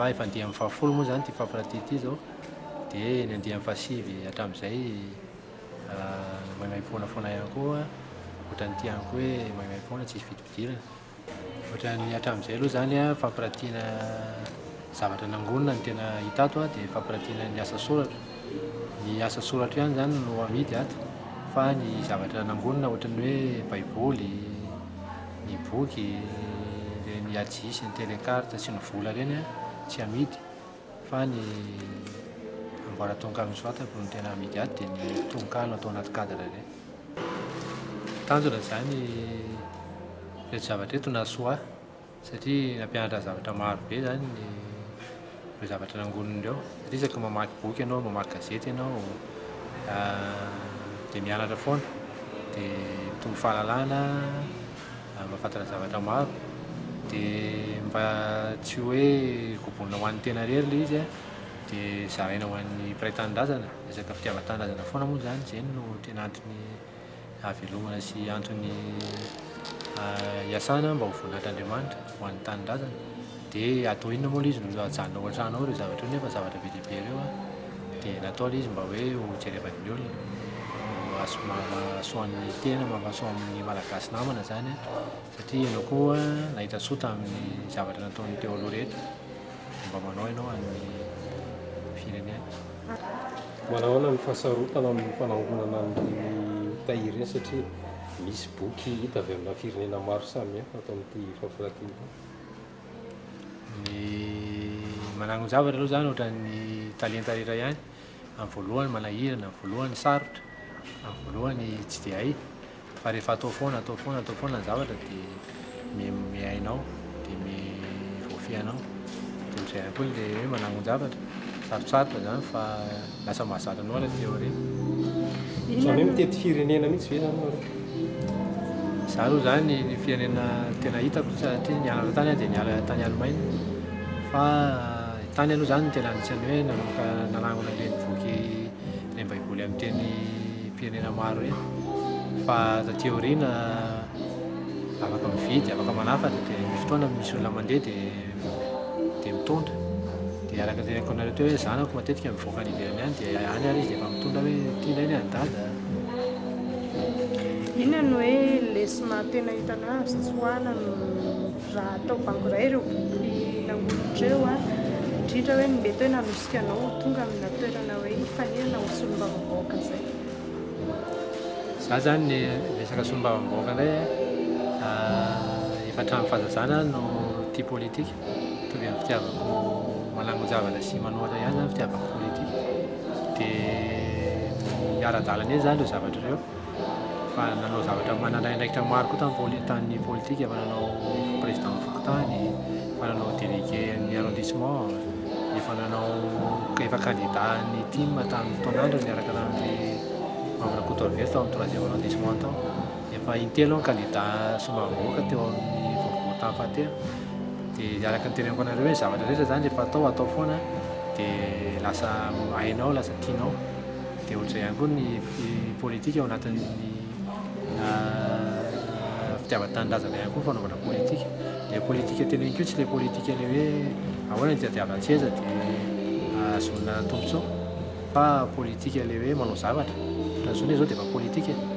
Fa efa andiany fahafolo moa izany ity fampirantiana ity izao dia ny andiany fahasivy hatramin'izay maimaimpoana foana ihany koa, ohatran'ity ihany koa hoe maimaimpoana tsisy vidim-pidirana. Ohatran'ny hatramin'izay aloha izany fampirantiana zavatra nangonina no tena hita ato dia fampirantiana ny asa soratra. Ny asa soratra ihany izany no amidy ato fa ny zavatra nangonina ohatran'ny hoe baiboly, Ny boky, ireny hajia sy ny télécarte sy ny vola ireny tsy amidy fa ny amboaran-tononkalo nosoratako no tena amidy ato dia ny tononkalo atao anaty cadre ireny. Tanjona izany ireto zavatra ireto nahasoa ahy satria nampianatra ahy zavatra maro be izany ny ireo zavatra nangonina ireo satria isaky ny mamaky boky ianao, mamaky gazety ianao dia mianatra foana dia mitombo fahalalana, mahafantatra zavatra maro dia mba tsy hoe kobonina ho an'ny tena irery ilay izy dia zaraina ho an'ny mpiray tanindrazana, resaka fitiavan-tanindrazana foana moa izany, izay no tena antony hahavelomana sy antony hiasana mba ho voninahitr'Andriamanitra ho an'ny tanindrazana. Dia atao inona moa ilay izy no ajanona ao an-trano ao ireo zavatra ireo nefa zavatra be dia be ireo an. Dia natao ilay izy mba hoe ho jerevan'ny olona, ho azo mahasoa ny tena, mahasoa ny Malagasy namana izany an, satria ianao koa nahita soa tamin'ny zavatra nataon'ny teo aloha rehetra, dia mba manao ianao an'ny firenena. Manahoana ny fahasarotana amin'ny fanangonana an'ireny tahiry ireny satria misy boky hita avy amina firenena maro samihafa ato amin'ity fampiratiana ity? Ny manangon-javatra aloha izany ohatran'ny talenta rehetra ihany, amin'ny voalohany manahirana, amin'ny voalohany sarotra, amin'ny voalohany tsy dia hay. Fa rehefa atao foana, atao foana, atao foana ny zavatra dia miha-hainao, dia miha-voafehinao. Dia ohatr'izay ihany koa ilay hoe manangon-javatra, sarotsarotra izany fa lasa mahazatra anao ary aty aoriana. Izany hoe mitety firenena mihitsy ve izany nareo? Izaho aloha izany ny firenena tena hitako satria nianatra tany aho dia niala tany Allemagne fa tany aloha izany no tena anisan'ny hoe nanomboka nanangona an'ireny boky Ireny baiboly amin'ny tenim-pirenena maro ireny fa taty aoriana afaka mividy, afaka manafatra dia misy fotoana misy olona mandeha dia dia mitondra dia araka ny teneniko anareo teo hoe zanako matetika mivoaka any ivelany any dia any ary izy dia efa mitondra hoe ity indray ny an'i dada. Inona no hoe lesona tena hitanao azo tsoahana raha atao bango iray ireo boky nangonina ireo, indrindra hoe ny mety hoe nanosika anao ho tonga amina toerana hoe hifaninana ho solombavambahoaka izay? Za zany ny resaka solombavambahoaka indray efa hatramin'ny fahazazana aho no tia politika, mitovy amin'ny fitiavako manangon-javatra sy manohatra ihany zany fitiavako politika, dia miara-dalana eny zany ireo zavatra ireo. Efa nanao zavatra manana andraikitra maro koa tamin'ny poli- tamin'ny politika, efa nanao président fokontany, efa nanao délégué ny arrondissement, efa nanao efa candidat ny tim tamin'ny fotoan'androny niaraka tamin'ny Mamy Rakotoarivelo tao amin'ny troisième arrondissement tao. Efa intelo aho candidat solombavambahoaka teo amin'ny boriborintany fahatelo. Dia araka ny teneniko anareo hoe ny zavatra rehetra izany rehefa atao atao foana dia lasa hainao, lasa tianao. Dia ohatr'izay ihany koa ny politika ao anatin'ny fitiavan-tanindrazana ihany koa ny fanaovana politika. Ilay politika teneniko io tsy ilay politika ilay hoe ahoana ny hitadiavan-tseza dia ahazoana tombontsoa fa politika ilay hoe manao zavatra. Ohatran'izao anie izao dia efa politika e.